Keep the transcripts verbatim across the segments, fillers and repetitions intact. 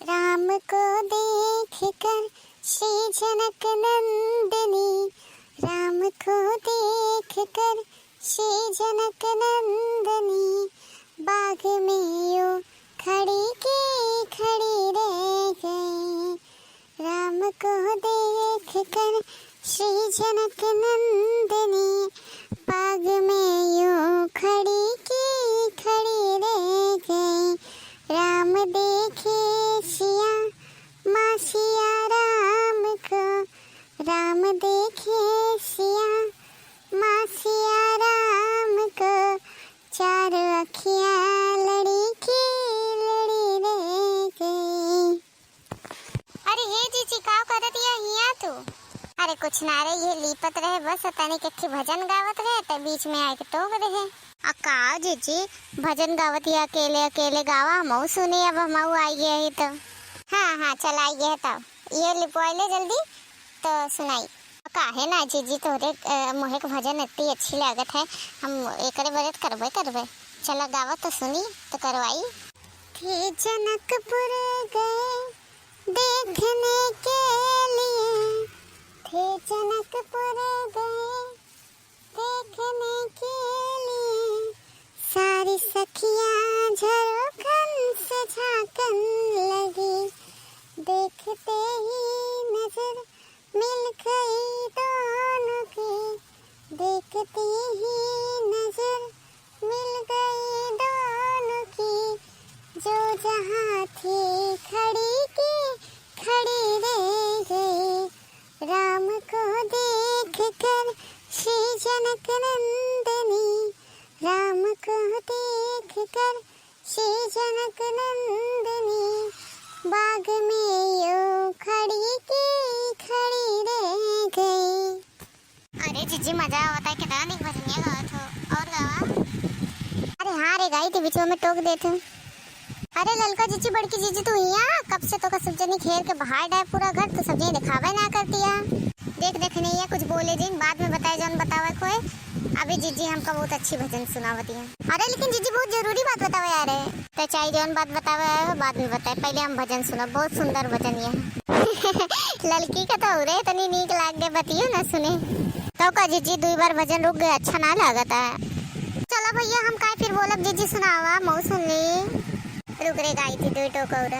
राम को देख कर श्री जनक नंदिनी, राम को देख कर श्री जनक नंदिनी, बाग में यूं खड़ी की खड़ी रह गई। राम को देख कर श्री जनक नंदिनी, बाग में यूं खड़ी की खड़ी रह गई। राम देखे सिया, माँ सिया राम को, राम देखे सिया, माँ सिया राम को, चार अखियाँ लड़ी की लड़ी रह गई। अरे हे जीजी, का करत हिया हिया तू? अरे कुछ ना रे, ये लीपत रहे बस, तनिक एक ठे भजन गावत रहे, त बीच में आके टोक रहे। आ का जीजी, भजन गावत हिया अकेले अकेले, गावा, हमहू सुनी, अब हमहू आई गए ही तो। हाँ हाँ, चल आई गए तब, ये लिपवाई ले जल्दी, तो सुनाई। काहे ना जीजी, तोहरे अ, मोहे के भजन इतनी अच्छी लागत है, हम एकरे बरे त करबे करबे। चला गावा तो सुनी, तो करवाई। थे जनकपुर गए देखने के लिए, थे जनकपुर गए देखने के लिए, सारी सखियां झरोखन से झांकन लगी। देखते ही नजर मिल गई दोनों की, देखते ही नजर मिल गई दोनों की, जो जहाँ थी खड़ी की खड़ी रह गई। राम को देख कर श्री जनक नंदिनी, राम को देख कर श्री जनक नंदिनी, बाग में यूं खड़ी की खड़ी रह गई। अरे जीजी, मजा आवत है, कितना नीक भजनिया गावत हो। और गावा। अरे हाँ रे, गाई थी, बीच में टोक देत हूँ। अरे ललका जीजी, बड़की जीजी, तू हिया? कब से तोका सब जनी घेर के बाहर डाय पूरा घर, तू सब जनी दिखावे ना करतिया। देख देख नहीं है, कुछ बोले जिन, बाद में बताए जौन बतावे कोई। अभी जीजी हमका बहुत अच्छी भजन सुनावती है। अरे लेकिन जीजी, बहुत जरूरी बात बतावे आ रहे। ते चाहे जौन बात बतावे आए हो, बाद में बताए, पहले हम भजन सुनो, बहुत सुंदर भजन ये है। ललकी का तो उरे इतनी नीक लाग गए, बतियो ना सुने। तो का जीजी, दुई बार भजन रुक गए, अच्छा ना लागत है। चला भैया, हम काय फिर बोलब, जीजी सुनावा, मऊ सुन ली। रुक रे, गाई थी दुई टोक और।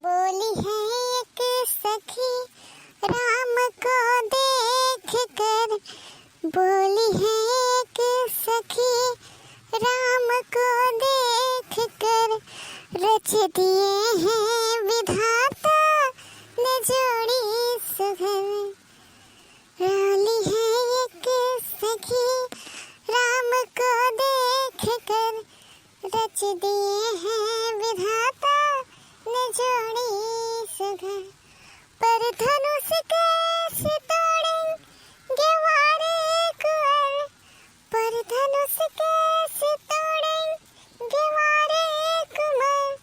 बोली है एक सखी राम को देख कर, बोली है एक सखी राम को देख कर, रच दिए हैं विधाता ने जोड़ी सुघर। बोली है एक सखी राम को देख कर, रच दिए हैं विधाता ने जोड़ी सुघर। पर धनुष कैसे तोड़ेंगे वारे कुंवर, पर धनुष कैसे तोड़ेंगे वारे कुंवर,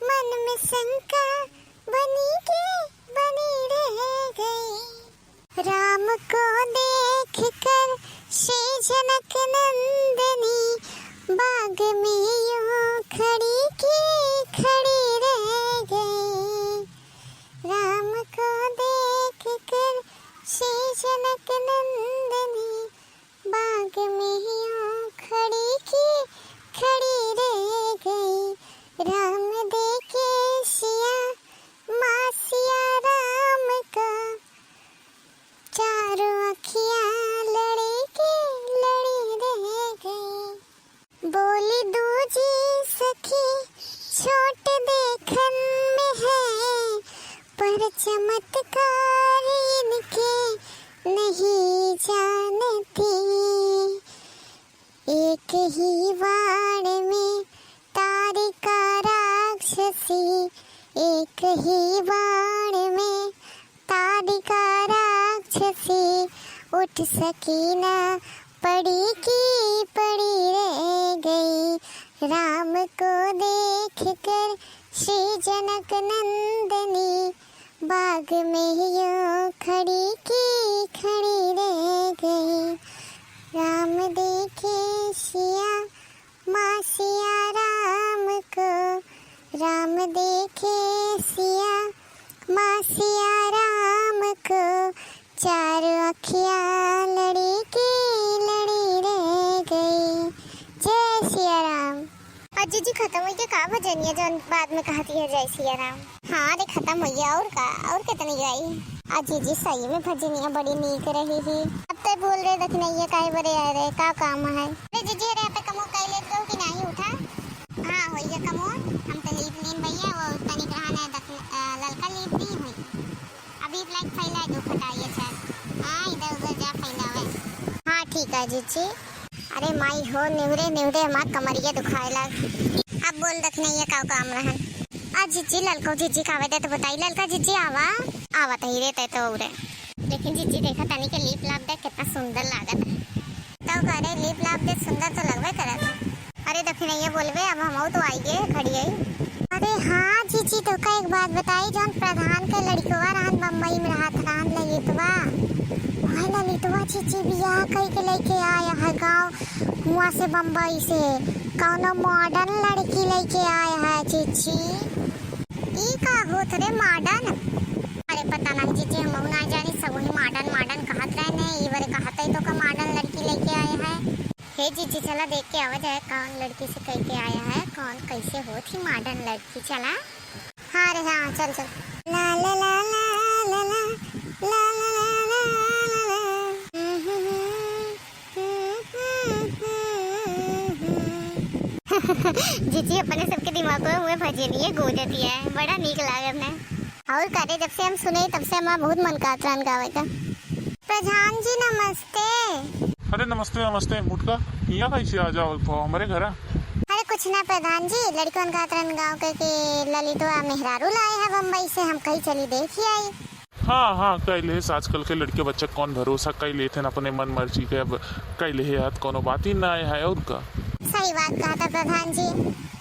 मन में शंका बनी की बनी रह गई। राम को देख कर श्री जनक नंदिनी, बाग में यूं खड़ी की खड़ी रह गई। राम को देख कर श्री जनक नंदिनी, बाग में यूं खड़ी की खड़ी रह गई। राम देखे सिया, माँ सिया राम का, चारों अखियाँ लड़ी की लड़ी रह गई। बोली दूजी सखी, छोट देखन में है, पर चमत्कार इनके नहीं जानती। एक ही वाण में तारिका राक्षसी, एक ही वाण में तारिका राक्षसी, उठ सकी ना, पड़ी की पड़ी रह गई। राम को देख कर श्री जनक नंदिनी, बाग में यूं खड़ी की खड़ी रह गई। राम देखे सिया, माँ सिया राम को, राम देखे सिया माँ सिया राम को, चार अखिया लड़ी के लड़ी रह गई। जय सिया राम। और जीजी, खत्म होइ गया का भजनिया, जौन बाद में कहती है जय सिया राम? हाँ रे, खत्म होइ गया। और का, और कितनी गाई? आ जीजी, सही में भजनिया बड़ी नीक रही ही। अब ते बोल रहे दखिनैया काहे बरे आए रहे, का काम है? अरे जीजी, अरे आप कमो कह लेत रहो कि नहीं उठा? हाँ, होइए कमो, हम तो लीप लीन भैया, वो तनिक रहन है दख-, अ, ललका लीप दी हुई। अभी लाइक फैला दो फटाइए सर। हाँ, इधर उधर जा फैलावे। हाँ, ठीक है जीजी। अरे माई हो, निहुरे निहुरे हमार कमरिया दुखाए लाग। अब बोल दखिनैया का काम रहन। आ जीजी, ललको जीजी का आवे दे तो बताई, ललका जीजी आवा। आवा तही रे तै तो उरे। लेकिन जीजी देखा तनी के लीप लाप दे, कितना सुंदर लागत है। तो करे लीप लाप दे, सुंदर तो लगबे करत है। अरे दखिनैया बोलबे, अब हमहू तो आई गए, खड़ी आई। अरे हाँ जीजी, तो का एक बात बताई, जौन प्रधान के लड़कवा रहन बम्बई में रहत रहन ललितवा, वह ललितवा जीजी बियाह कई के लेके आया है गाँव हुआ से बम्बई से, कौनो मॉडर्न लड़की लेके आया है जीजी। ई का होत रे मॉडर्न? अरे पता नहीं जीजी, हमहू ना जानी, सब वही मॉडर्न मॉडर्न कहत रहे ने, ई बारे कहत है तो का मॉडर्न लड़की लेके आया है। हे जीजी, चला देख के आवा जाए, कौन लड़की से कह के आया है, कौन कैसे होत ही मॉडर्न लड़की। चला। हाँ रे हाँ, चल चल। ला ला ला ला ला ला। जीजी, अपने सबके दिमाग में हुए भजनिए गूंजती है, बड़ा नीक लागत है। और का रे, जब से हम सुने तब से हमारा बहुत मन करत रहन गावे का। प्रधान जी नमस्ते। अरे नमस्ते नमस्ते मुटका, यहाँ कैसे आ जाओ तो हमारे घर? अरे कुछ ना प्रधान जी, लड़कन कहत रहन गाँव के कि ललितवा मेहरारू लाए है बम्बई से, हम कहीं चली देखी आई। हाँ हाँ, कह ले आजकल के लड़के बच्चा कौन भरोसा कह लेते हैं अपने मन मर्जी के, अब कह ले यार कोनो बात ही ना है और का। सही बात कहता प्रधान जी,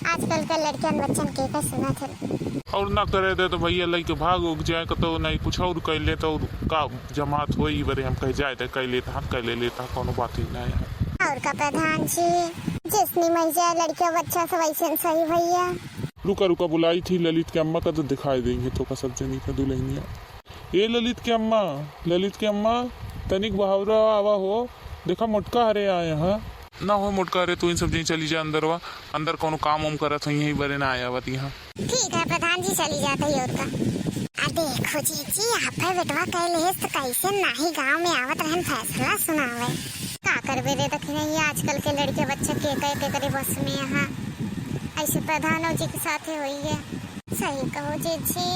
आजकल के लड़कियन बच्चन के का सुनत है। और ना करे दे तो भैया लइके भाग उग जाए तो नहीं कुछ और कह ले तो और का जमात होई बरे हम कह जाए तो कह लेता हम कह ले लेता कोनो बात ही ना है। और का प्रधान जी, जैसनी मर जाए लड़किया बच्चा सब वैसे सही भैया। रुका रुका, बुलाई थी ललित के अम्मा का तो दिखाई देंगे तो का सब जनी का दुल्हनिया। ए ललित के अम्मा, ललित के अम्मा, तनिक बहावरा आवा हो, देखा मोटका हरे आए हैं। ना हो मोटका हरे, तू इन सब जनी चली जा अंदरवा, अंदर कोनो काम उम करत होई, यहीं बरे ना आया आवत यहाँ। ठीक है प्रधान जी, चली जात ही और का। आ देखो जीजी, आप है बेटवा कह ले तो कैसे नाही गाँव में आवत रहन फैसला सुनावे। का करबे रे दखिनैया, आजकल के लड़के बच्चे के कह के करे बस में यहाँ ऐसे प्रधानो जी के साथे होई है। सही कहो जीजी।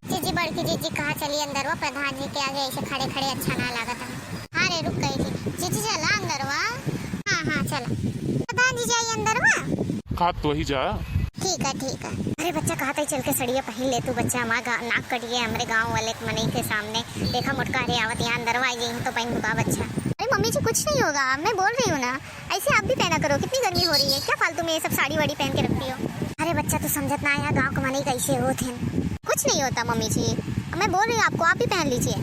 जीजी, बड़की जीजी कहा चली अंदरवा, प्रधान जी के आगे ऐसे खड़े खड़े अच्छा ना लागत है। हाँ रे, रुक गई थी। जीजी चला अंदरवा। हाँ हाँ चला। प्रधान जी जाई अंदरवा। खात तो वही जा। ठीक है ठीक है। अरे बच्चा, कहा था चल के सड़िया पहन ले तू बच्चा, हमारा गा-, नाक कटिए हमरे गाँव वाले मनई के सामने। देखा मोटका रे आवत यहाँ अंदरवा आई गई है तो पहन लुका बच्चा। अरे मम्मी जी कुछ नहीं होगा, मैं बोल रही हूँ ना। ऐसे आप भी पहना करो, कितनी गर्मी हो रही है, क्या फालतू में ये सब साड़ी वाड़ी पहन के रखती हो? अरे बच्चा, तू समझत ना है, गाँव के मनई कैसे होत हैं। कुछ नहीं होता मम्मी जी, मैं बोल रही हूँ आपको, आप भी पहन लीजिए।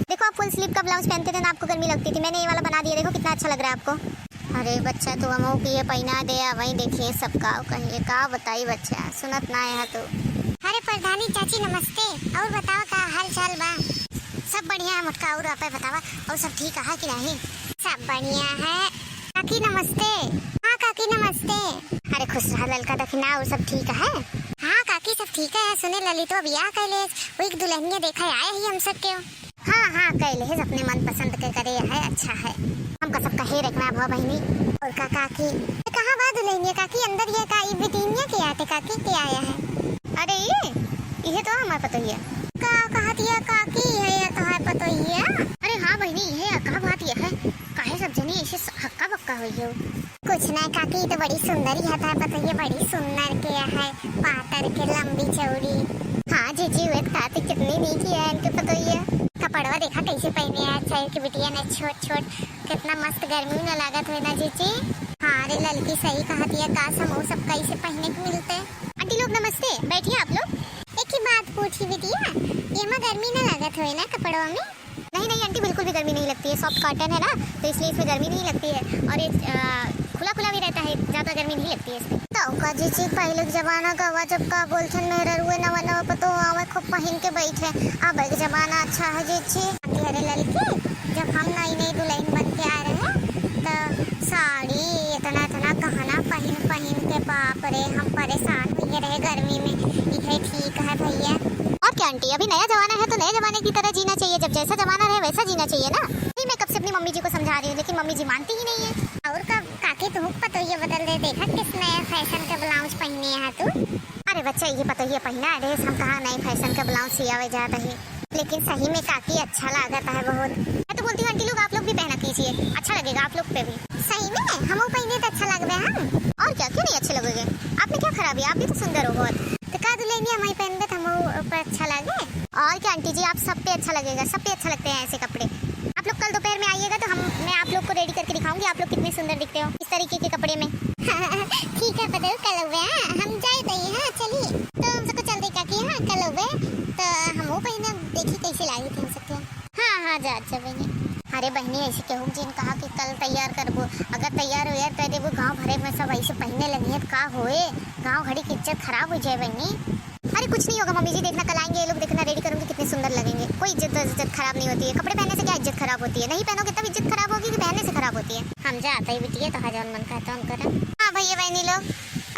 देखो, आप फुल स्लीव का ब्लाउज पहनते थे ना, आपको गर्मी लगती थी, मैंने ये वाला बना दिया, देखो कितना अच्छा लग रहा है आपको। अरे बच्चा, तू हमहू के ये पहना दे, आ वहीं देखिए सब का कहिए, का बताई बच्चा, सुनत ना है तू। अरे प्रधानी चाची नमस्ते, और बताओ का हाल चाल बा? सब बढ़िया है मोटका, और आपे बतावा, और सब ठीक है कि नहीं? सब बढ़िया है। काकी नमस्ते। हाँ काकी नमस्ते। अरे खुश रहा ललका दखिना, और सब ठीक है? हाँ काकी सब ठीक है। सुने ललितवा बियाह कैले, वो एक दुल्हनिया देखा आए ही हम सब के। हाँ हाँ कैले है, अपने मन पसंद के करे है, अच्छा है। हमका सब कहे रखना भवा बहिनी। और का काकी, ये कहाँ बा दुल्हनिया काकी? अंदर ये का ई बिटिनिया के आते काकी के आया है? अरे ये, इहे तो हमार पतोहिया। का कहत ये काकी है, ये तो है पतोहिया? अरे हाँ बहिनी, इहे है, का बात ये है? काहे सब जनी ऐसे स-, हक्का बक्का होई हो? कुछ ना काकी, तो बड़ी सुंदर ही है, तो है पतोहिया, बड़ी सुंदर के है, पातर के, लंबी चौड़ी। हाँ जीजी, वे तो कहती कितनी नीक है इनके पतोहिया। कपड़वा देखा कैसे पहने है, अच्छा है कि बिटिया ने छोट छोट, कितना मस्त गर्मी में लागत है ना जीजी। हाँ रे ललकी, सही कहत ये, काश हम वो सब कैसे पहने के मिलते। आंटी लोग नमस्ते, बैठिए आप लोग। एक ही बात पूछी बिटिया, ये में गर्मी ना लागत होए ना कपड़वा में? नहीं नहीं आंटी, बिल्कुल भी गर्मी नहीं लगती है, सॉफ्ट कॉटन है ना, तो इसलिए इसमें गर्मी नहीं लगती है। और ये, अ, खुला खुला भी रहता है, ज्यादा गर्मी नहीं लगती है इसमें। तो का जीजी, पहले के जमाना का हुआ, जब का बोलथन मेहररुए नवा नवा पतोह आवे, खूब पहिन के बैठे। अब के जमाना अच्छा है जीजी। आंटी, अरे ललकी, जब हम नई नई दुल्हन बन के आए रहे, तो साड़ी, इतना इतना गहना पहिन पहिन के, बाप रे, हम परेशान हुए रहे गर्मी में। यह ठीक है भैया। और क्या आंटी, अभी नया जमाना है तो नए जमाने की तरह जीना चाहिए। जब जैसा जमाना रहे वैसा जीना चाहिए ना। यही मैं कब से अपनी मम्मी जी को समझा रही हूँ, लेकिन मम्मी जी मानती ही नहीं है। और का, काकी, तुहूँ के पतोहिया बदल दे, देखा किस नया फैशन का ब्लाउज पहिने है तू। अरे बच्चा, ये पतोहिया पहिना है ड्रेस, हम कहाँ नए फैशन का ब्लाउज सियावे जात है। लेकिन सही में काकी, अच्छा लागत है बहुत। मैं तो बोलती हूँ आंटी लोग, आप लोग भी पहना कीजिए, अच्छा लगेगा आप लोग पे भी। सही में हमहू पहिने तो अच्छा लगबे हम। और क्या, क्यों नहीं अच्छे लगोगे? आप में क्या खराबी है, आप भी तो सुंदर हो बहुत। तो का दुल्हनिया, हम ही पहनबे तो हमहू पर अच्छा लगे। और क्या आंटी जी, आप सब पे अच्छा लगेगा, सब पे अच्छा लगते हैं ऐसे कपड़े। आप लोग कल दोपहर में आइएगा तो हम, मैं आप लोग को रेडी करके दिखाऊंगी, आप लोग कितने सुंदर दिखते हो इस तरीके के कपड़े में। ठीक है पतोहू, कल हुए, हाँ, हम जाए दई, हाँ, चलिए। तो हम सबको चल दे काकी, हाँ, कल हुए तो हमहू पहिने, देखी कैसे लागे थे हम सबके। हाँ, हाँ, जा, अच्छा बहिनी। अरे बहिनी, ऐसे केहू जिन कहा कि कल तैयार करबो, अगर तैयार वैयार कर देबो, गाँव भरे में सब ऐसे पहिने लगी है, तो का होए, गाँव घड़ी की इज्जत खराब हो जाए बहिनी। अरे कुछ नहीं होगा मम्मी जी, देखना कल आएंगे ये लोग, देखना रेडी करूंगी, कितने सुंदर लगेंगे। कोई इज्जत इज्जत खराब नहीं होती है, कपड़े पहनने से क्या इज्जत खराब होती है? नहीं पहनोगे तब इज्जत खराब होगी कि पहनने से खराब होती है? हम जाते ही बिटिया, तो जौन मन कहता उन करम। हाँ भैया बहनी लोग,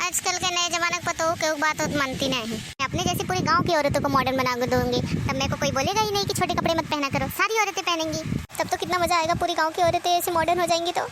आजकल के नए जमाना के पतोह केहू बात होत मानती नहीं है। अपने जैसे पूरी गांव की औरतों को मॉडर्न बना के दूंगी, तब मेरे को कोई बोलेगा ही नहीं कि छोटे कपड़े मत पहना करो, सारी औरतें पहनेंगी। तब तो कितना मजा आएगा, पूरी गांव की औरतें ऐसे मॉडर्न हो जाएंगी तो।